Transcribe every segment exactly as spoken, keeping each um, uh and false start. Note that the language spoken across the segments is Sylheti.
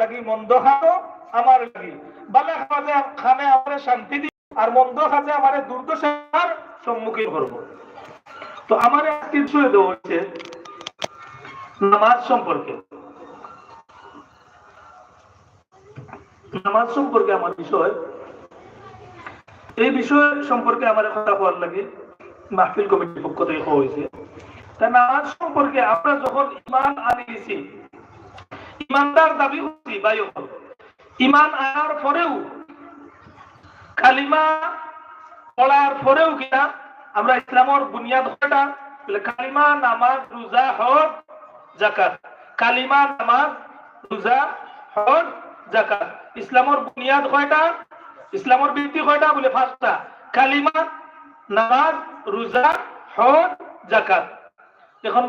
লাগি, মন্দ খানো আমার লাগি, ভালা কাজে খানে আমারে শান্তি দিবো, আর মন্দ কাজে আমারে দুর্দশার সম্মুখীন করবো। তো আমার আজকে বিষয় দেওয়া হয়েছে নামাজ সম্পর্কে। নামাজ সম্পর্কে আমার বিষয়, এই বিষয় সম্পর্কে আমার কথা বলার লাগি মাহফিল কমিটির পক্ষ থেকে কওয়া হয়েছে। তা নামাজ সম্পর্কে আমরা যখন ইমান আনিছি, ইমানদার দাবি করছি, ভাই, ইমান আনার পরেও, কালিমা পড়ার পরেও কিনা আমরা ইসলামর বুনিয়াদ কয়টা? বলে কালিমা, নামাজ, রোজা, হজ, জাকাত। কালিমা, নামাজ, রোজা, হজ, জাকাত। ইসলামর বুনিয়াদ কয়টা? ইসলামর ভিত্তি কয়টা? বলে পাঁচটা। কালিমা, নামাজ, রোজা, হজ, জাকাত। এখন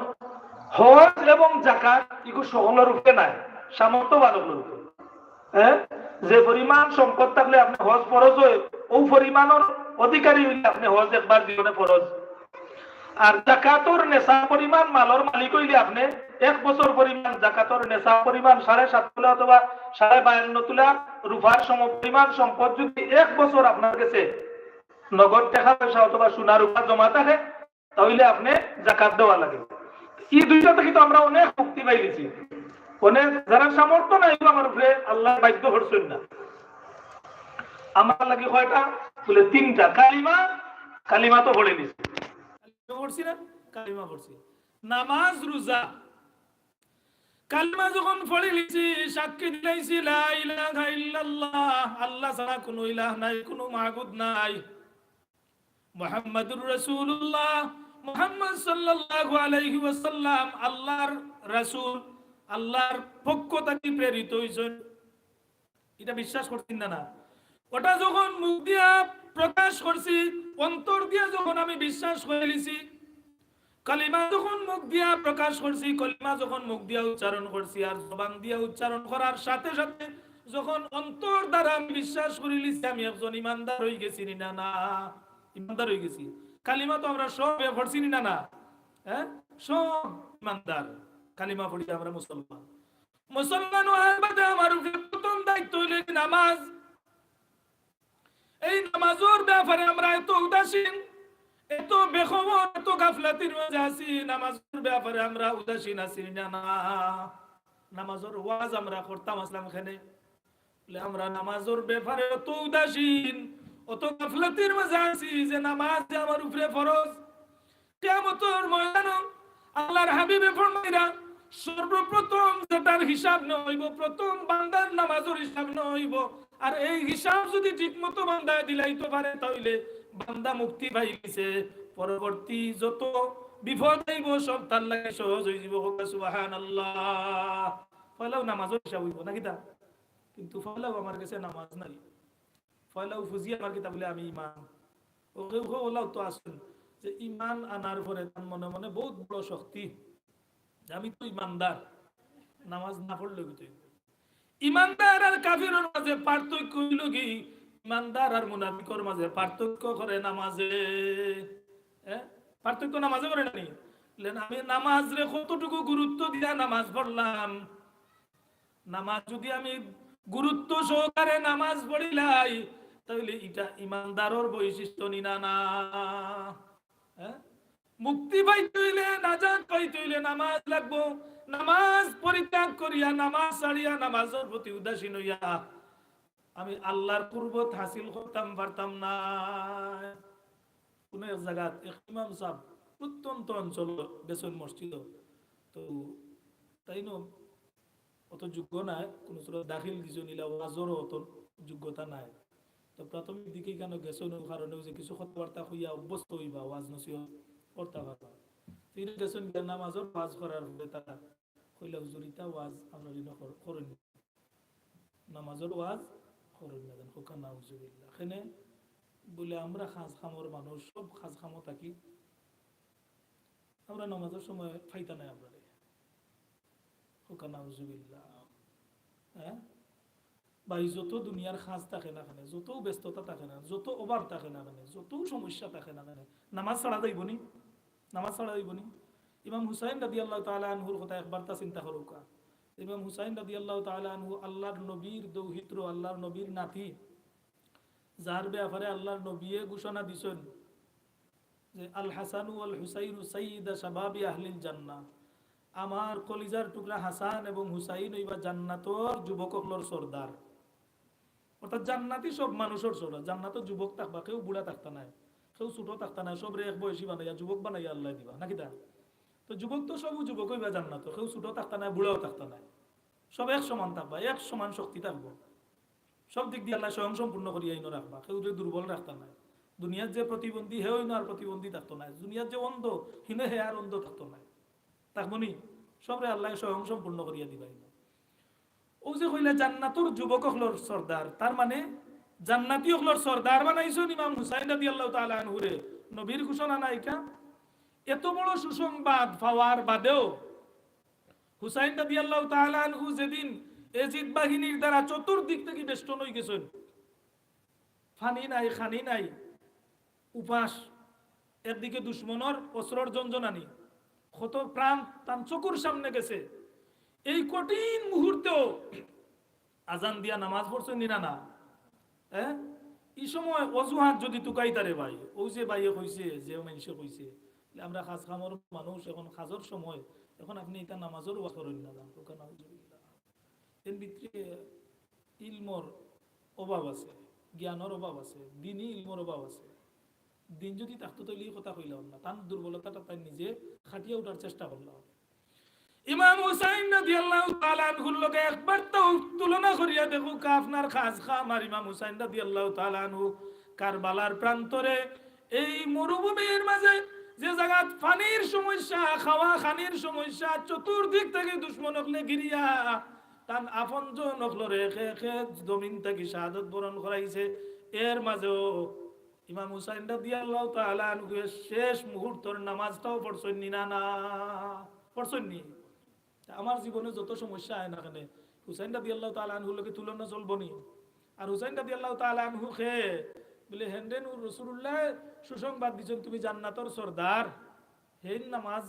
হজ এবং জাকাত ইগু সকলর উপরে নাই, সামর্থ্যবান অকলর উপরে। হ্যাঁ, যে পরিমাণ সম্পদ থাকলে আপনে হজ ফরজ অয়, ও পরিমাণর অধিকারী হইলে আপনে হজ একবার জীবনে ফরজ। আর জাকাতর নেশাব পরিমাণ মালর মালিক হইলে আপনে এক বছর পরিমাণ জাকাতর নেশাব পরিমাণ সাড়ে সাত তোলা অথবা সাড়ে বায়ান্ন তোলা রূপার সম পরিমাণ সম্পদ যদি এক বছর আপনার কাছে নগদ টাকা পয়সা অথবা সোনা রূপা জমা থাকে, তাইলে আপনে জাকাত দেওয়া লাগে। এই দুইটা থাকি তো আমরা অনেক মুক্তি পাইলিছি। অনেক যারার সামর্থ্য নাই, আমার উপরে আল্লায় বাধ্য করছইন না। আমার লাগি কয়টা? বলে তিনটা। কালিমা, কালিমা তো পড়ে নিছি। কালিমা পড়ছি না? কালিমা পড়ছি। নামাজ, রোজা। কালিমা যখন পড়ি নিছি, সাক্ষী দিলাইছি, লা ইলাহা ইল্লাল্লাহ, আল্লাহ ছাড়া কুনু ইলাহ নাই, কুনু মাবুদ নাই। মুহাম্মাদুর রাসূলুল্লাহ, মুহাম্মদ সাল্লাল্লাহু আলাইহি ওয়াসাল্লাম আল্লাহর রাসূল, আল্লাহর পক্ষ থাকি প্রেরিত হইছইন, ইটা বিশ্বাস করছি না, না? ওটা যখন মুখ দিয়া প্রকাশ করছি, অন্তর দিয়া যখন আমি বিশ্বাস করিলিছি, কালিমা যখন মুখ দিয়া প্রকাশ করছি, কালিমা যখন মুখ দিয়া উচ্চারণ করছি, আর জবান দিয়া উচ্চারণ করার সাথে সাথে যখন অন্তর দ্বারা আমি বিশ্বাস করিলিছি, আমি একজন ইমানদার হই গেছি নি না, না? ইমানদার হই গেছি। কালিমা তো আমরা সবে পড়ছি নি না, না? হ্যাঁ, সব ইমানদার। কালিমা পড়ি আমরা মুসলমান। মুসলমান হওয়ার বাদে আমার উপরে প্রথম দায়িত্ব হইল কি নামাজ। এই নামাজর ব্যাপারে আমরা এত উদাসীন, এত বেখবর, এত গাফলাতির মাঝে আছি, নামাজর ব্যাপারে আমরা উদাসীন আছি না, না? নামাজর ওয়াজ আমরা করতাম আসলাম এখানে, বলে আমরা নামাজর ব্যাপারে অত উদাসীন, অত গাফলাতির মাঝে আছি যে নামাজ যে আমার উপরে ফরজ। কিয়ামতর ময়দানো আল্লাহর হাবিবে ফরমাইরা, সর্বপ্রথম যেটার হিসাব নেওয়া হইব, প্রথম বান্দার নামাজর হিসাব নেওয়া হইব। আর এই হিসাব যদি ঠিকমতো বান্দায় দিলাইতে পারে, তাইলে বান্দা মুক্তি পাইলিছে। পরবর্তী যত বিপদ আইব, সব তার লাগি সহজ হয়ে যাব। কউক্কা সুবহানাল্লাহ। পয়লাউ নামাজর হিসাব হইব, নাকি তা? কিন্তু পয়লাউ আমার কাছে নামাজ নাই। পয়লাউ ফুজি আমার কিতা বলে আমি ইমান। ও কেউ কেউ ওলাও তো আছেন যে ইমান আনার পরে তার মনে মনে বহুত বড় শক্তি, যে আমি তো ইমানদার, নামাজ না পড়লে কি তুই? ইমানদার আর কাফিরর মাঝে পার্থক্য হইল কি? ইমানদার আর মুনাফিকর মাঝে পার্থক্য করে নামাজে। হ্যাঁ, পার্থক্য নামাজে করে না নি? বললেন, আমি নামাজ রে কতটুকু গুরুত্ব দিয়া নামাজ পড়লাম, নামাজ যদি আমি গুরুত্ব সহকারে নামাজ পড়িলাই, তাহলে এটা ইমানদারর বৈশিষ্ট্য নি না, না? হ্যাঁ? মুক্তি পাইতে হইলে, নাজাত পাইতে হইলে নামাজ লাগবো। নামাজ পরিত্যাগ করিয়া, নামাজ ছাড়িয়া, নামাজর প্রতি উদাসীন হইয়া আমি আল্লাহর কুরবত হাসিল করতাম পারতাম না। কোনো এক জায়গাত এক ইমাম সাহেব প্রত্যন্ত অঞ্চল গেছেন মসজিদ, তো তাইন অত যোগ্য নাই, কোনো সুরত দাখিল কিছু নিলে ওয়াজরও অত যোগ্যতা নাই। তো প্রাথমিক দিকে কেন গেছেন, ওই কারণে ওই যে কিছু কথাবার্তা কইয়া অভ্যস্ত হইবা, ওয়াজ নসিহত করতে পারবা। তো ইনো গেছেন গিয়া নামাজর ওয়াজ করার পরে তারা কইলা, "হুজুর, ইতা ওয়াজ আমরা ইনো কর-, করইন না।" নামাজর ওয়াজ করইন না যেন, কউক্কা নাউজুবিল্লাহ। কেনে বলে আমরা কাজ কামর মানুষ, সব কাজ কামো থাকি, আমরা নামাজর সময় পাইতা নাই আমরারে। কউক্কা নাউজুবিল্লাহ। হ্যাঁ? ভাই, যত দুনিয়ার কাজ থাকে না কেনে, যত ব্যস্ততা থাকে না, যত অভাব থাকে না কেনে, যত সমস্যা থাকে না কেনে, নামাজ ছাড়া যাইব নি? নামাজ ছাড়া যাইব নি? ইমাম হুসাইন রাদিয়াল্লাহু তাআলা আনহুর কথা একবার তা চিন্তা করউক্কা। ইমাম হুসাইন রাদিয়াল্লাহু তাআলা আনহু আল্লাহর নবীর দৌহিত্র, আল্লাহর নবীর নাতি, যার ব্যাপারে আল্লাহর নবীয়ে ঘোষণা দিছেন যে, "আল হাসানু ওয়াল হুসাইনু সাইয়্যিদা শাবাবি আহলিল জান্নাহ।" আমার কলিজার টুকরা হাসান এবং হুসাইন অইবা জান্নাতর যুবক অকলর সর্দার। অর্থাৎ জান্নাতি সব মানুষর সর্দার। জান্নাতো যুবক থাকবা, কেউ বুড়া থাকতা নায়, কেউ ছোট থাকতা নায়, সবরে এক বয়সী বানাইয়া, যুবক বানাইয়া আল্লাহ দিবা, নাকি তা? তো যুবক তো সবউ যুবক অইবা জান্নাতো, কেউ ছোট থাকতা নায়, বুড়াও থাকতা নায়, সব এক সমান থাকবা, এক সমান শক্তি থাকবো। সব দিক দিয়া আল্লাহ স্বয়ং সম্পূর্ণ করিয়া ইনো রাখবা, কেউ যে দুর্বল রাখতা নায়। দুনিয়ার যে প্রতিবন্ধী, হেও ইনো আর প্রতিবন্ধী থাকতো নায়। দুনিয়ার যে অন্ধ, হিনো হে আর অন্ধ থাকতো নায়, থাকবো নি? সবরে আল্লাহ স্বয়ং সম্পূর্ণ করিয়া দিবা ইনো। ও যে কইলা জান্নাতর যুবক অকলর সর্দার, তার মানে জান্নাতি অকলর সর্দার বানাইছইন ইমাম হুসাইন রাদিয়াল্লাহু তাআলা আনহুরে। নবীর ঘোষণা না এটা? এত বড় সুসংবাদ পাওয়ার বাদেও হুসাইন রাদিয়াল্লাহু তাআলা আনহু যেদিন এজিদ বাহিনীর দ্বারা চতুর্দিক থাকি বেষ্টন অই গেছইন, পানি নাই, খানি নাই, উপাস, একদিকে দুশমনর অস্ত্রর ঝনঝনানি, কত প্রাণ তান চকুর সামনে গেছে। এই কঠিন মুহূর্তেও আজান দিয়া নামাজ পড়ছইন নি না? না, হ্যাঁ? এই সময় অজুহাত যদি তুকাইতারে ভাই, ও যে ভাইয়ে কইছে, যে মানষে কইছে, যে আমরা কাজ কামর মানুষ, এখন কাজর সময়, এখন আপনি এটা নামাজর ওয়াজ করইন না, জান, ওখানে নাউজুবিল্লাহ। এর ভিতরে ইলমর অভাব আছে, জ্ঞানর অভাব আছে, দিনী ইলমর অভাব আছে। দিন যদি থাকতো, তাইলে এই কথা কইলাম না। তান দুর্বলতাটা তাই নিজে খাটিয়া উঠার চেষ্টা করলাম। ইমাম হুসাইন রাদিয়াল্লাহু তাআলা আনহুর লগে একবার তো তুলনা করিয়া দেখউক্কা, আপনার কাজ কাম আর ইমাম হুসাইন রাদিয়াল্লাহু তাআলা আনহু কারবালার প্রান্তরে এই মরুভূমির মাঝে যে জাগাত পানির সমস্যা, খাওয়া খানির সমস্যা, চতুর্দিক থাকি দুশমন অকলে ঘিরিয়া তান আপনজন অকলরে একে একে জমিন থাকি শাহাদত বরণ করাইছে। এর মাঝেও ইমাম হুসাইন রাদিয়াল্লাহু তাআলা আনহুয়ে শেষ মুহূর্তর নামাজটাও পড়ছইন নি না? না, পড়ছইন নি? তা আমার জীবনে যত সমস্যা আয় না কেনে, হুসাইন রাদিয়াল্লাহু তাআলা আনহুর লগে তুলনা চলবো নি? আর হুসাইন রাদিয়াল্লাহু তাআলা আনহু কে বলে, "হেনরে নূর রাসূলুল্লাহ সুসংবাদ দিছইন, তুমি জান্নাতর সর্দার।" হেইন নামাজ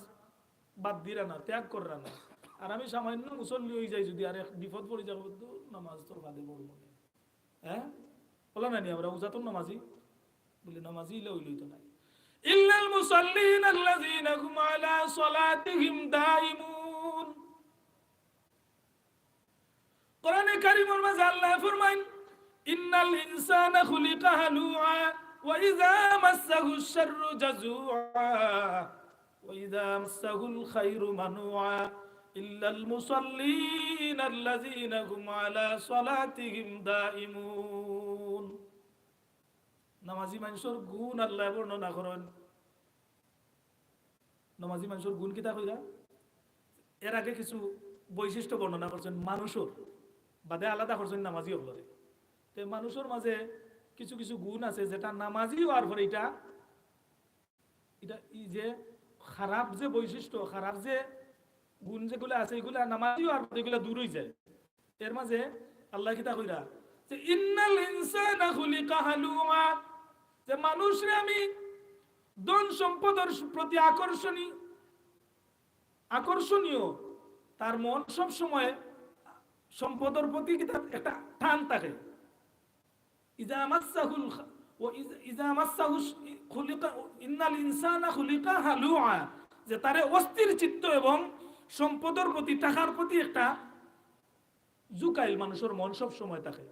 বাদ দিরা না, ত্যাগ কররা না। আর আমি সামান্য মুসল্লি অই যাই, যদি আর এক বিপদ পড়ি যাবো, তো নামাজ তো বাদে পড়বো না। হ্যাঁ, বলা নানি আমরা উজাতর নামাজি, বলে নামাজি ইলা অইলই তো নাই। ইল্লাল মুসাল্লিন আল্লাযীনা হুম আলা সালাতিহিম দাইমুন। কোরআনে কারীমর মাঝে আল্লাহ ফরমাইন, "ইন্নাল ইনসানা খুলিকা হালুআ, ওয়া ইযা মাসসাহুশ শাররু জাজুআ, ওয়া ইযা মাসসাহুল খায়রু মানুআ, ইল্লাল মুসাল্লিন আল্লাযীনা হুম আলা সালাতিহিম দাইমুন।" নামাজি মানষর গুণ আল্লাহ বর্ণনা করইন। নামাজি মানষর গুণ কিতা কইরা? এর আগে কিছু বৈশিষ্ট্য বর্ণনা করছইন মানষর, বাদে আলাদা করছইন নামাজি অকলরে। তে মানষর মাঝে কিছু কিছু গুণ আছে, যেটা নামাজি অওয়ার পরে এটা, এটা এই যে খারাপ যে বৈশিষ্ট্য, খারাপ যে গুণ যেগুলা আছে, এগুলা নামাজি অওয়ার পরে এগুলা দূর অই যায়। এর মাঝে আল্লাহ কিতা কইরা যে, "ইন্নাল ইনসানা খুলিকা হালুআ", যে মানুষরে আমি ধন সম্পদর প্রতি আকর্ষণী, আকর্ষণীয়, তার মন সব সময় সম্পদর প্রতি কিতা একটা টান থাকে। ইজা মাসসাহুল খা-, ও ইজ-, ইজা মাসসাহু শ-, খুলিকা, ইন্নাল ইনসানা খুলিকা হালুআ, যে তারে অস্থির চিত্ত এবং সম্পদর প্রতি, টাকার প্রতি একটা ঝুকাইল মানুষর মন সব সময় থাকে।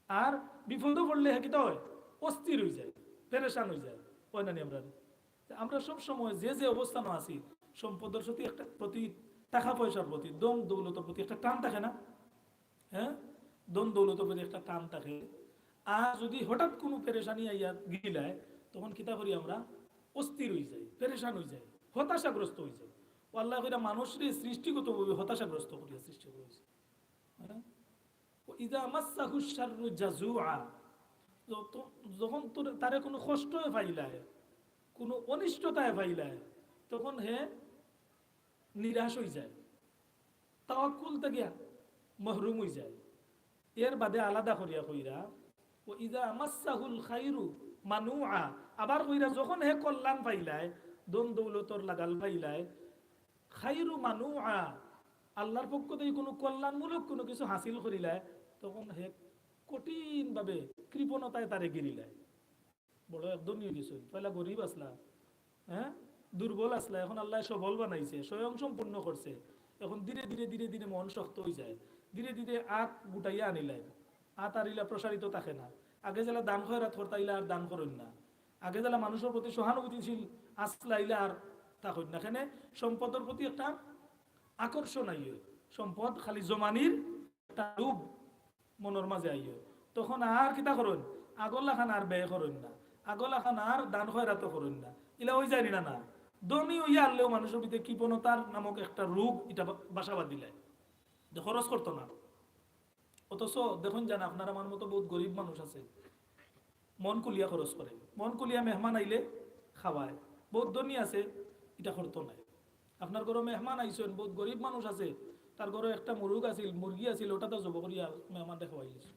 আর বিপদো পড়লে হে কিতা হয়? অস্থির অই যায়, পেরেশান অই যায়। অয় না নি আমরা? তে আমরা সব সময় যে যে অবস্থানো আছি, সম্পদর প্রতি একটা, প্রতি টাকা পয়সার প্রতি, ধন দৌলতর প্রতি একটা টান থাকে না? হ্যাঁ, ধন দৌলতর প্রতি একটা টান থাকে। আর যদি হঠাৎ কোনো পেরেশানি আইয়া গিলায়, তখন কিতা করি আমরা? অস্থির অই যাই, পেরেশান অই যাই, হতাশাগ্রস্ত অই যাই। ও আল্লাহ কইরা মানুষরে সৃষ্টিগতভাবে হতাশাগ্রস্ত করিয়া সৃষ্টি করেছে। হ্যাঁ? ও ইজা মাসসাহু শাররু জাজুআ, যত-, যখন তোর, তারে কোনো কষ্টয় পাইলায়, কোনো অনিষ্টতায় পাইলায়, তখন হে নিরাশ অই যায়, তাওয়াক্কুল থাকিয়া মহরুম অই যায়। এর বাদে আলাদা করিয়া কইরা, ও ইজা মাসসাহুল খাইরু মানুআ, আবার কইরা যখন হে কল্যাণ পাইলায়, ধন দৌলতর লাগাল পাইলায়, খাইরু মানুআ, আল্লাহর পক্ষ থাকি কুনু কল্যাণমূলক কুনু কিছু হাসিল করিলায়, তখন হে কঠিনভাবে কৃপণতায় তারে গিরিলায়। বড় এক ধনী অইগেছইন, পয়লা গরিব আছলা, হ্যাঁ, দুর্বল আছলা, এখন আল্লায় সবল বানাইছে, স্বয়ং সম্পূর্ণ করছে। এখন ধীরে ধীরে, ধীরে ধীরে মন শক্ত অইযায়, ধীরে ধীরে আত গুটাইয়া আনিলায়, আত আরিলা প্রসারিত থাকে না। আগে যেলা দান খয়রাত করতা, ইলা আর দান করইন না। আগে যেলা মানুষর প্রতি সহানুভূতিশীল আছলা, ইলা আর থাকইন না। কেনে? সম্পদর প্রতি একটা আকর্ষণ আইয়ে, সম্পদ খালি জমানির একটা লোভ মনর মাঝে আইয়ে, তখন আর কিতা করইন? আগর লাখান আর ব্যয় করইন না, আগর লাখান আর দান খয়রাত করইন না। ইলা অইযায়নি না? না, ধনী অইয়া আরলেও মানুষর ভিতরে কৃপণতার নামক একটা রোগ ইটা বা-, বাসা বাঁধিলায়, যে খরচ করতো না। অথচ দেখইন যান, আপনার আমার মতো বউত গরিব মানুষ আছে, মন খুলিয়া খরচ করে, মন খুলিয়া মেহমান আইলে খাওয়ায়। বউত ধনী আছে, ইটা করতো নায়। আপনার ঘরো মেহমান আইছইন, বউত গরিব মানুষ আছে, তার ঘরো একটা মুরগ আছিল, মুরগি আছিল, ওটা তো জব করিয়া মেহমানরে খাওয়াইলিছইন।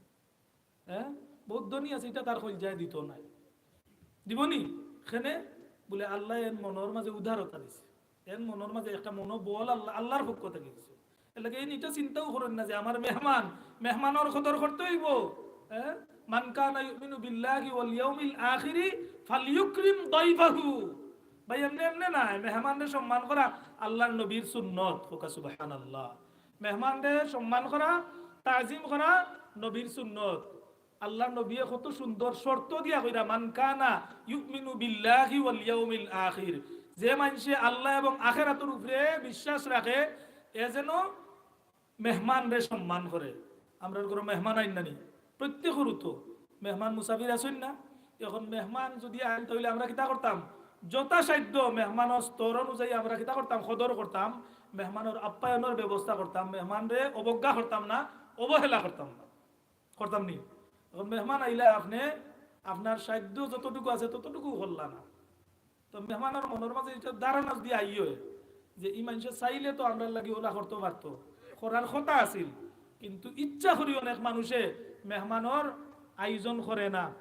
হ্যাঁ, বউত ধনী আছে, ইটা তার কইলজায় দিতো নায়, দিবনি? কেনে? বুলে আল্লায় এন মনর মাঝে উদারতা দিছে, এন মনর মাঝে একটা মনোবল আল্লাহ, আল্লাহর পক্ষ থাকি দিছে। এরলাগি এইন ইটা চিন্তাও করইন না যে আমার মেহমান, মেহমানর কদর করতে অইবো। হ্যাঁ, মান কানা ইউমিনু বিল্লাহি ওয়াল ইয়াউমিল আখিরি ফালইউকরিম দাইফাহু। ভাই, এমনে এমনে নায়, মেহমানরে সম্মান করা আল্লাহর নবীর সুন্নত। কউক্কা সুবহানাল্লাহ। মেহমানরে সম্মান করা, তাজিম করা নবীর সুন্নত। আল্লাহর নবীয়ে কত সুন্দর শর্ত দিয়া কইরা, মান কানা ইউমিনু বিল্লাহি ওয়াল ইয়াউমিল আখির, যে মানষে আল্লাহ এবং আখেরাতর উপরে বিশ্বাস রাখে, এ যেন মেহমানরে সম্মান করে। আমরার ঘরো মেহমান আইন না নি? প্রত্যেকর তো মেহমান মুসাফির আছইন না? এখন মেহমান যুদি আইন, তাইলে আমরা কিতা করতাম? যথাসাধ্য মেহমানর স্তর অনুযায়ী আমরা কিতা করতাম? কদর করতাম, মেহমানর আপ্যায়নর ব্যবস্থা করতাম, মেহমানরে অবজ্ঞা করতাম না, অবহেলা করতাম না। করতাম নি? এখন মেহমান আইলা, আপনে আপনার সাধ্য যতটুকু আছে ততটুকু করলা না। তো মেহমানর মনর মাঝে ইটা ধারণা যুদি আইয়ে যে ই মানষে চাইলে তো আমরার লাগি ওলা করতো পারতো, করার কথা আছিল, কিন্তু ইচ্ছা করি অনেক মানুষে মেহমানর আয়োজন করে না,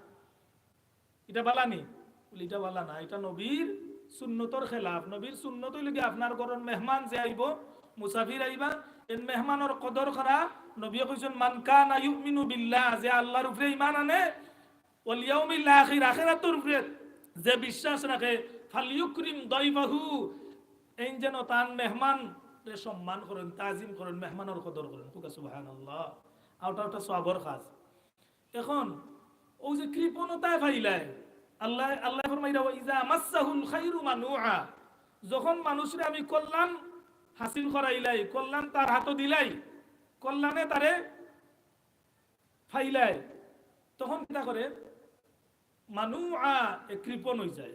ইটা বালা নি? বুলে, ইটা বালা না, ইটা নবীর সুন্নতর খেলাফ। নবীর সুন্নত অইলো গি, আপনার ঘরর মেহমান যে আইবো, মুসাফির আইবা, এন মেহমানর কদর করা। নবীয়ে কইছইন, মান কানা ইউমিনু বিল্লাহ, যে আল্লাহর উপরে ঈমান আনে, ওয়াল ইয়াউমিল আখির, আখেরাতর উপরে যে বিশ্বাস রাখে, ফালইউকরিম দাইফাহু, এইন যেন তান মেহমানরে সম্মান করইন, তাজিম করইন, মেহমানর কদর করইন। কউক্কা সুবহানাল্লাহ। আর ওটা, ওটা সওয়াবর কাজ। এখন অউ যে কৃপণতায় পাইলায়, আল্লায়, আল্লায় ফরমাইরা, "ওয়া ইযা মাসসাহুল খাইরু মানুআ", যখন মানুষরে আমি কল্যাণ হাসিল করাইলাই, কল্যাণ তার হাতো দিলাই, কল্যাণে তারে পাইলায়, তখন কিতা করে? মানুআ, এ কৃপণ অইযায়।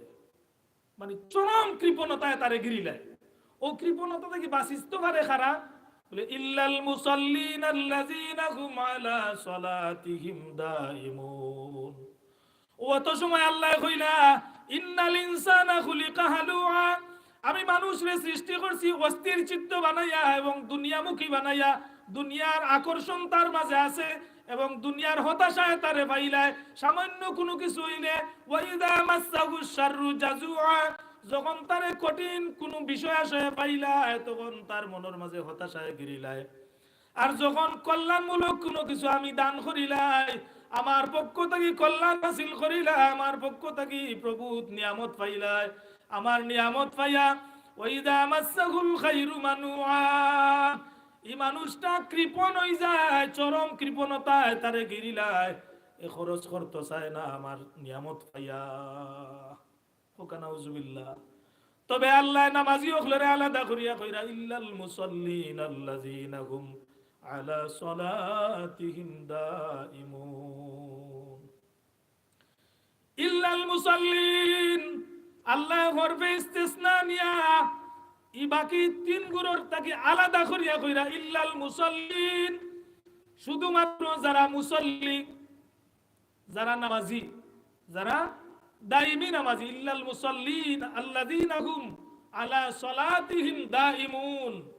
মানে চরম কৃপণতায় তারে গিরিলায়। অউ কৃপণতা থাকি বাঁচিতো পারে কারা? বুলে, "ইল্লাল মুসাল্লিন আল্লাযীনা হুম আলা সালাতিহিম দাইমুন।" অউ অত সময় আল্লায় কইলা, "ইন্নাল ইনসানা খুলিকা হালুআ।" আমি মানুষরে সৃষ্টি করছি অস্থির চিত্ত বানাইয়া এবং দুনিয়ামুখী বানাইয়া, দুনিয়ার আকর্ষণ তার মাঝে আছে এবং দুনিয়ার হতাশায় তারে পাইলায়। সামান্য কুনু কিছু অইলে, "ওয়া ইযা মাসসাহুশ শাররু জাজুআ", যখন তারে কঠিন কুনু বিষয় আশয়ে পাইলায়, তখন তার মনর মাঝে হতাশায় গিরিলায়। আর যখন কল্যাণমূলক কুনু কিছু আমি দান করিলাই, আমার পক্ষ থাকি কল্যাণ হাসিল করিলাই, আমার পক্ষ থাকি প্রভুত নিয়ামত পাইলাই, আমার নিয়ামত পাইয়া, "ওয়া ইযা মাসসাহুল খাইরু মানুআ", ই মানুষটা কৃপণ অইযায়, চরম কৃপণতায় তারে গিরিলায়, এ খরচ করতো চায় না আমার নিয়ামত পাইয়া। কউক্কা নাউজুবিল্লাহ। তবে আল্লায় নামাজি অকলরে আলাদা করিয়া কইরা, "ইল্লাল মুসাল্লিন আল্লাযীনা হুম আলা সালাতিহিম দাইমুন।" ইল্লাল মুসাল্লিন, আল্লায় হরফে ইস্তিসনা নিয়া ই বাকি তিন গুরুর থাকি আলাদা করিয়া কইরা, "ইল্লাল মুসাল্লিন", শুধুমাত্র যারা মুসল্লি, যারা নামাজি, যারা দাইমি নামাজি, "ইল্লাল মুসাল্লিন আল্লাযীনা হুম আলা সালাতিহিম দাইমুন",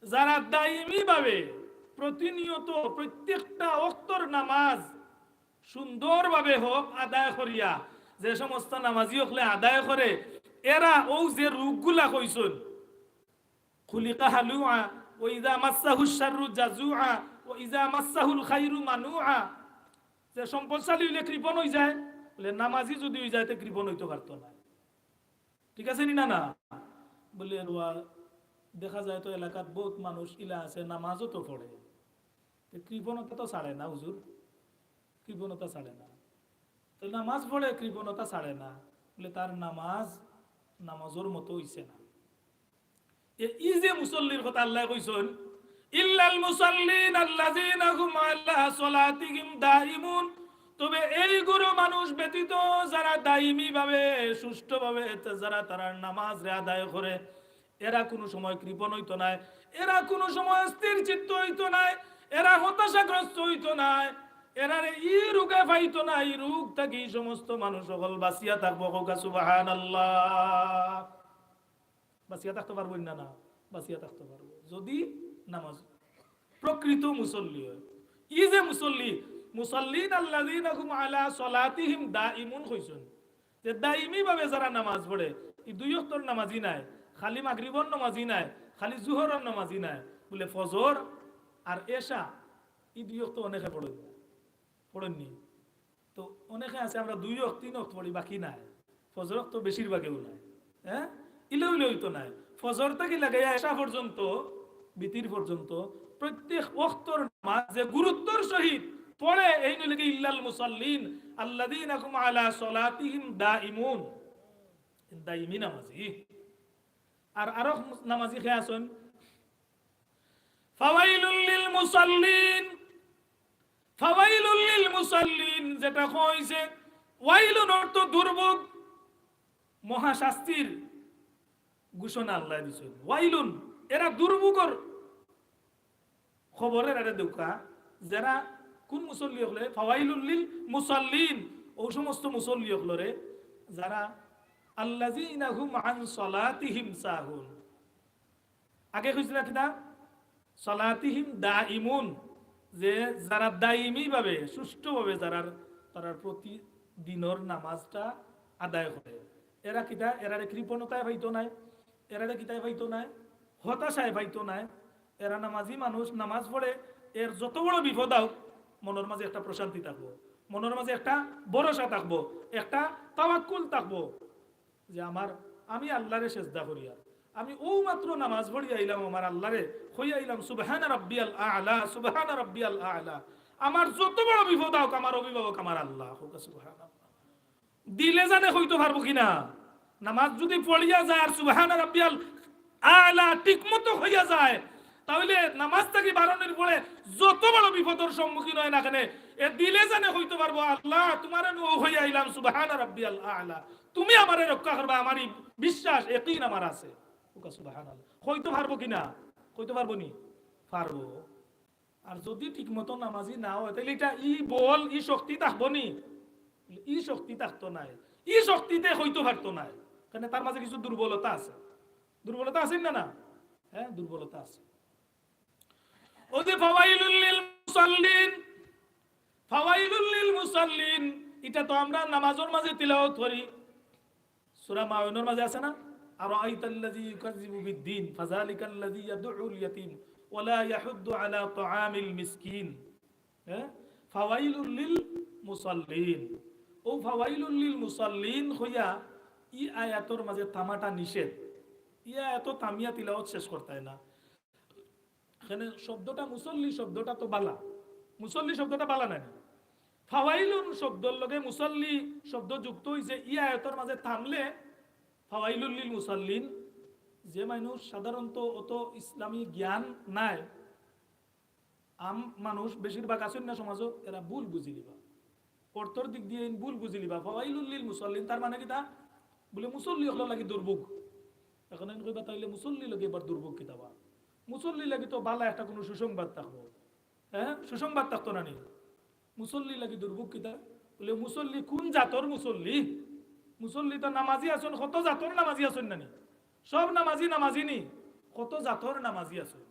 যারা দাইমি ভাবে প্রতিনিয়ত প্রত্যেকটা ওয়াক্তর নামাজ সুন্দরভাবে হক আদায় করিয়া, যে সমস্ত নামাজি অকলে আদায় করে, এরা অউ যে রোগগুলা কইছইন, খুলিকা হালুআ, "ওয়া ইযা মাসসাহুশ শাররু জাজুআ, ওয়া ইযা মাসসাহুল খাইরু মানুআ।" যে সম্পদশালী অইলে কৃপণ অইযায়, বলে নামাজি যুদি অইযায়, তে কৃপণ অইতো পারতো নায়। ঠিক আছে নি না, না? বলে, "ওয়া, দেখা যায় তো এলাকাত বউত মানুষ ইলা আছে, নামাজও তো পড়ে, তে কৃপণতা তো ছাড়ে না হুজুর, কৃপণতা ছাড়ে না।" তো নামাজ পড়ে, কৃপণতা ছাড়ে না, বলে, "তার নামাজ নামাজর মতো অইছে না।" এ, ই যে মুসল্লির কথা আল্লায় কইছইন, "ইল্লাল মুসাল্লিন আল্লাযীনা হুম আলা সালাতিহিম দাইমুন।" তবে এইগুলো মানুষ ব্যতীত যারা দাইমিভাবে, সুষ্ঠুভাবে যারা তারার নামাজরে আদায় করে, এরা কুনু সময় কৃপণ অইতো নায়, এরা কুনু সময় স্থির চিত্ত অইতো নায়, এরা হতাশাগ্রস্ত অইতো নায়, এরারে ই রোগে পাইতো নায়, ই রোগ থাকি ই সমস্ত মানুষ অকল বাঁচিয়া থাকবো। কউক্কা সুবহানাল্লাহ। বাঁচিয়া থাকতো পারবো না, না? বাঁচিয়া থাকতো পারবো যুদি নামাজ, প্রকৃত মুসল্লি অয়। ই যে মুসল্লি, মুসাল্লিন আল্লাযীনা হুম আলা সালাতিহিম দাইমুন কইছইন, যে দাইমিভাবে যারা নামাজ পড়ে, ই দুই ওয়াক্তর নামাজি নায়, খালি মাগরিবর নামাজি নায়, খালি জুহরর নামাজি নায়, বলে ফজর আর এশা, ই দুই ওয়াক্ত অনেকে পড়ইন না, পড়ইন নি? তো অনেকে আছে আমরা দুই ওয়াক্ত, তিন ওয়াক্ত পড়ি, বাকি নাই। ফজর তো বেশিরভাগেও নাই। হ্যাঁ, ইলে উলে অইতো নায়। ফজর থাকি লাগাইয়া এশা পর্যন্ত, বিতির পর্যন্ত প্রত্যেক ওয়াক্তর নামাজ যে গুরুত্বর সহিত পড়ে, এইন অইলো গি ইল্লাল মুসাল্লিন আল্লাযীনা হুম আলা সালাতিহিম দাইমুন। দাইমি নামাজি। আর আরো নামাজি কে আছইন, ফাওয়াইলুল লিল মুসাল্লিন, ফাওয়াইলুল লিল মুসাল্লিন, যেটা কইছে, ওয়াইলুন অর্থ দুর্ভোগ, মহাশাস্তির ঘোষণা আল্লায় দিছইন। ওয়াইলুন, এরা দুর্ভোগর খবর এরারে দেউক্কা, যারা কুন মুসল্লি অকলে, ফাওয়াইলুল লিল মুসাল্লিন, অউ সমস্ত মুসল্লি অকলরে, যারা আল্লাযীনা হুম আন সালাতিহিম সাহুন। আগে কইছিলা কিতা? সালাতিহিম দাইমুন, যে যারা দাইমিভাবে, সুষ্ঠুভাবে যারার, তারার প্রতিদিনর নামাজটা আদায় করে। এরা কিতা? এরারে কৃপণতায় পাইতো নায়, এরারে কিতায় পাইতো নায়, হতাশায় পাইতো নায়। এরা নামাজি মানুষ, নামাজ পড়ে, এর যত বড় বিপদ আউক, মনর মাঝে একটা প্রশান্তি থাকবো, মনর মাঝে একটা ভরসা থাকবো, একটা তাওয়াক্কুল থাকবো। যে আমার, আমি আল্লারে সেজদা করিয়ার, আমি অউ মাত্র নামাজ পড়ি আইলাম, আমার আল্লারে কই আইলাম, "সুবহানা রাব্বিয়াল আ'লা, সুবহানা রাব্বিয়াল আ'লা।" আমার যত বড় বিপদ আউক, আমার অভিভাবক আমার আল্লাহ। কউক্কা সুবহানাল্লাহ। দিলে জানে কইতো পারবো কিনা? নামাজ যুদি পড়িয়া যায় আর "সুবহানা রাব্বিয়াল আ'লা" ঠিক মতো কইয়া যায়, তাইলে নামাজ থাকি বারনির পরে যত বড় বিপদর সম্মুখীন অয় না কেনে, এ দিলে জানে কইতো পারবো, "আল্লাহ, তুমারে নু কই আইলাম, সুবহানা রাব্বিয়াল আ'লা।" তুমি আমারে রক্ষা করবা, আমার ই বিশ্বাস, একিন আমার আছে। কউক্কা সুবহানাল্লাহ। কইতো পারবো কিনা? কইতো পারবো নি? পারবো। আর যুদি ঠিক মতো নামাজি না অয়, তাইলে ইটা ই বল, ই শক্তি থাকবো নি? ই শক্তি থাকতো নায়। ই শক্তিতে কইতো পারতো নায়। কারণ তার মাঝে কিছু দুর্বলতা আছে। দুর্বলতা আছে না, না? হ্যাঁ, দুর্বলতা আছে। অউ যে ফাওয়াইলুল লিল মুসাল্লিন, ফাওয়াইলুল লিল মুসাল্লিন, ইটা তো আমরা নামাজর মাঝে তিলাওয়াত করি। সূরা মাউনের মাঝে আছে না? "আরাআইতাল্লাযী ইউকাযযিবু বিদ্দীন, ফাযালিকাল্লাযী ইয়াদুউল ইয়াতীম, ওয়া লা ইয়াহুদ্দু আলা তাআমিল মিসকিন।" হ্যাঁ? "ফাওয়াইলুল লিল মুসাল্লিন।" অউ "ফাওয়াইলুল লিল মুসাল্লিন" কইয়া ই আয়াতর মাঝে থামাটা নিষেধ। ই আয়াতো থামিয়া তিলাওয়াত শেষ করতায় না। এখানে শব্দটা, মুসল্লি শব্দটা তো বালা, মুসল্লি শব্দটা বালা নায় নি? ফাওয়াইলুন শব্দর লগে মুসল্লি শব্দ যুক্ত অইছে, ই আয়াতর মাঝে থামলে ফাওয়াইলুল লিল মুসাল্লিন, যে মানুষ সাধারণত অত ইসলামী জ্ঞান নাই, আম মানুষ বেশিরভাগ আছইন না সমাজো, এরা ভুল বুঝিলিবা। অর্থর দিক দিয়া ইন ভুল বুঝিলিবা। ফাওয়াইলুল লিল মুসাল্লিন, তার মানে কিতা? বলে মুসল্লি অকলর লাগি দুর্ভোগ। এখন আমি কইবা, "তাইলে মুসল্লি লাগি আবার দুর্ভোগ কিতা বা? মুসল্লি লাগি তো বালা একটা কুনু সুসংবাদ থাকবো।" হ্যাঁ, সুসংবাদ থাকতো না নি? মুসল্লি লাগি দুর্ভোগ কিতা? বলে, "মুসল্লি কুন জাতর মুসল্লি? মুসল্লি তো নামাজি আছইন, কত জাতর নামাজি আছইন না নি? সব নামাজি নামাজি নি, কত জাতর নামাজি আছইন।"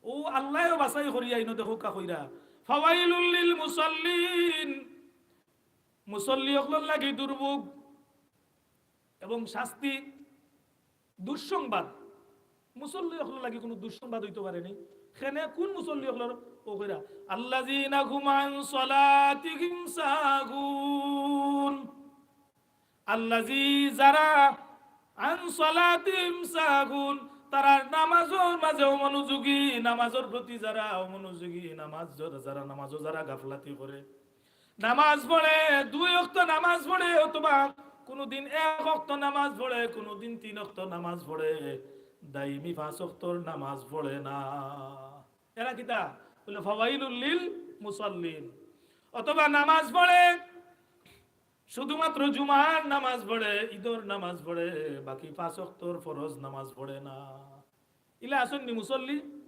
অউ আল্লায়ও বাছাই করিয়া ইনো দেখউক্কা কইরা, "ফাওয়াইলুল লিল মুসাল্লিন।" মুসল্লি অকলর লাগি দুর্ভোগ এবং শাস্তি, দুঃসংবাদ। মুসল্লি অকলর লাগি কুনু দুঃসংবাদ অইতো পারে নি। কেনে কুন মুসল্লি অকলর? অউ কইরা, আল্লাযীনা হুম আন সালাতিহিম সাহুন। আল্লাযী, যারা আন সালাতিহিম সাহুন, তারা নামাজর মাঝে অমনোযোগী, নামাজর প্রতি যারা অমনোযোগী, নামাজ যারা, যারা নামাজও যারা গাফলাতি করে, নামাজ পড়ে, দুই ওয়াক্ত নামাজ পড়ে, অথবা কুনুদিন এক ওয়াক্ত নামাজ পড়ে, কুনুদিন তিন ওয়াক্ত নামাজ পড়ে, দাইমি পাঁচ ওয়াক্তর নামাজ পড়ে না। এরা কিতা? বলে, ফাওয়াইলুল লিল মুসাল্লিন। অথবা নামাজ পড়ে, শুধুমাত্র জুমার নামাজ পড়ে, ঈদর নামাজ পড়ে, বাকি পাঁচ ওয়াক্তর ফরজ নামাজ পড়ে না। ইলা আছইন নি মুসল্লি?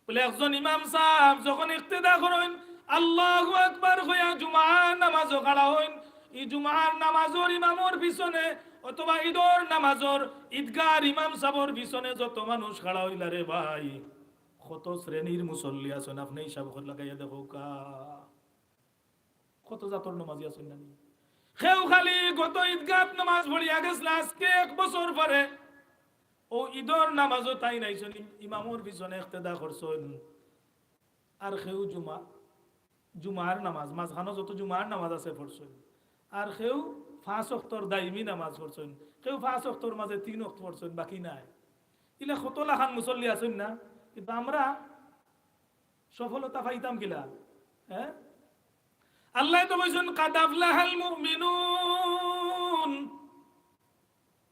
বলে, একজন ইমাম সাব যখন ইক্তেদা করইন, আল্লাহু আকবার কইয়া জুমার নামাজও খাড়া অইন, ই জুমার নামাজর ইমামর পিছনে অথবা ঈদর নামাজর ঈদগার ইমাম সাবর পিছনে যত মানুষ খাড়া অইলা রে ভাই, কত শ্রেণীর মুসল্লি আছইন, আপনে হিসাব করি লাগাইয়া দেখউক্কা। কত জাতর নমাজি আছইন না নি? কেউ খালি গত ঈদগাত নমাজ পড়িয়া গেছলা, আজকে এক বছর পরে অউ ঈদর নামাজও তাইন আইছইন, ইম-, ইমামর পিছনে ইক্তেদা করছইন। আর কেউ জুমা, জুমার নামাজ, মাঝখানো যত জুমার নামাজ আছে পড়ছইন। আর কেউ পাঁচ ওয়াক্তর দাইমি নামাজ পড়ছইন, কেউ পাঁচ ওয়াক্তর মাঝে তিন ওয়াক্ত পড়ছইন, বাকি নাই। ইলা কত লাখান মুসল্লি আছইন না? কিন্তু আমরা সফলতা পাইতাম কিলা? হ্যাঁ, আল্লায় তো কইছইন, "কাদ আফলাহাল মুমিনুন।"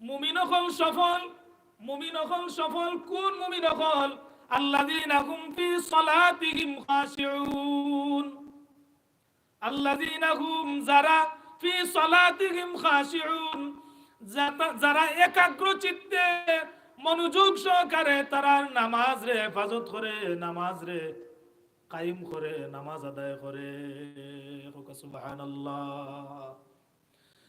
মুমিন অকল সফল, মুমিন অকল সফল। কুন মুমিন অকল? আল্লাযীনা হুম ফি সালাতিহিম খাশিউন। আল্লাযীনা হুম, যারা ফি সালাতিহিম খাশিউন, যাতা-, যারা একাগ্র চিত্তে মনোযোগ সহকারে তারার নামাজরে হেফাজত করে, নামাজরে কায়েম করে, নামাজ আদায় করে। কউক্কা সুবহানাল্লাহ।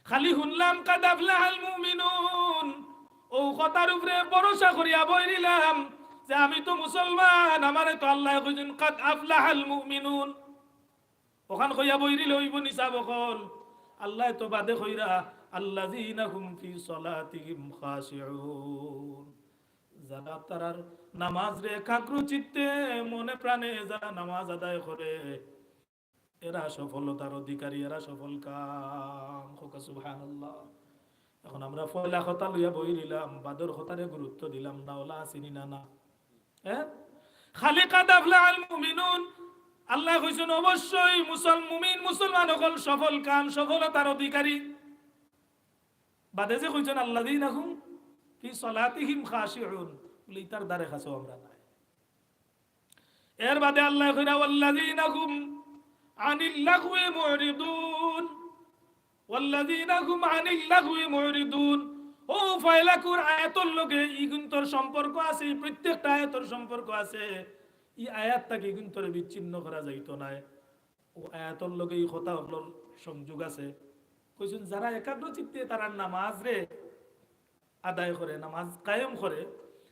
খালি হুনলাম কাদ আফলাহাল মুমিনুন, অউ কথার উপরে ভরসা করিয়া বই রইলাম যে আমি তো মুসলমান, আমারে তো আল্লায় কইছইন কাদ আফলাহাল মুমিনুন। অখান কইয়া বই রইলে অইবো নি সাব অকল? আল্লায় তো বাদে কইরা, "আল্লাযীনা হুম ফি সালাতিহিম খাশিউন।" যারা তারার নামাজরে একাগ্র চিত্তে মনে প্রাণে যারা নামাজ আদায় করে, এরা সফলতার অধিকারী, এরা সফল কাম। কউক্কা সুবহানাল্লাহ। এখন আমরা পয়লা কথা লইয়া বই রইলাম, বাদর কথারে গুরুত্ব দিলাম না, অলা আছইন নি না, না? হ্যাঁ? খালি কাদ আফলাহাল মুমিনুন। আল্লায় কইছইন, অবশ্যই মুসল-, মুমিন মুসলমান অকল সফল কাম, সফলতার অধিকারী। বাদে যে কইছইন, "আল্লাযীনা হুম ফি সালাতিহিম খাশিউন", বলে, ইতার ধারে কাছেও আমরা নাই। এর বাদে আল্লায় কইরা, "ওয়াল্লাযীনা হুম আনিল লাগওয়ি মুরিদুন।" ওয়াল্লাযীনা হুম আনিল লাগওয়ি মুরিদুন। অউ ফাইলাকুর আয়াতর লগে ইগুনতর সম্পর্ক আছে, ই প্রত্যেকটা আয়াতর সম্পর্ক আছে। ই আয়াত থাকি ইগুনতরে বিচ্ছিন্ন করা যাইতো নায়। অউ আয়াতর লগে ই কথা অকলর সংযোগ আছে। কইছইন, যারা একাগ্র চিত্তে তারার নামাজরে আদায় করে, নামাজ কায়েম করে,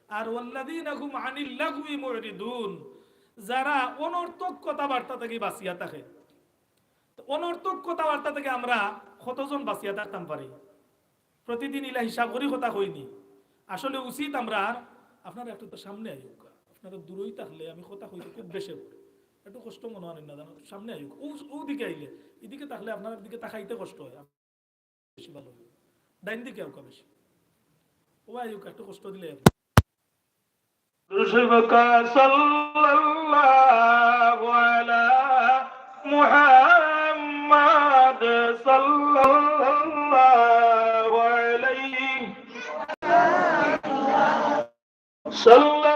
আর ওয়াল্লাযীনা হুম আনিল লাগওয়ি মুরিদুন, যারা অনর্থক কথাবার্তা থাকি বাঁচিয়া থাকে। তো অনর্থক কথাবার্তা থাকি আমরা কতজন বাঁচিয়া থাকতাম পারি? প্রতিদিন ইলা হিসাব করি কথা কই নি। আসলে উচিত আমরার, আপনারা একটু তো সামনে আইউক্কা, আপনারা দূরই থাকলে আমি কথা কইতে খুব বেশি পড়ে, একটু কষ্ট মনো অয় না জানো, সামনে আইউক্কা, অউ, অউ দিকে আইলে, ইদিকে থাকলে আপনারার দিকে তাকাইতে কষ্ট অয়। বেশি ভালা অয়। ডাইন দিকে আউক্কা বেশি। ও ভাই, আউক্কা, একটু কষ্ট দিলে। দুরূদ শরীফ পড়উক্কা, সাল্লাল্লাহু আলা মুহাম্মাদ, সাল্লাল্লাহু আলাইহি, সাল্লাল্লাহু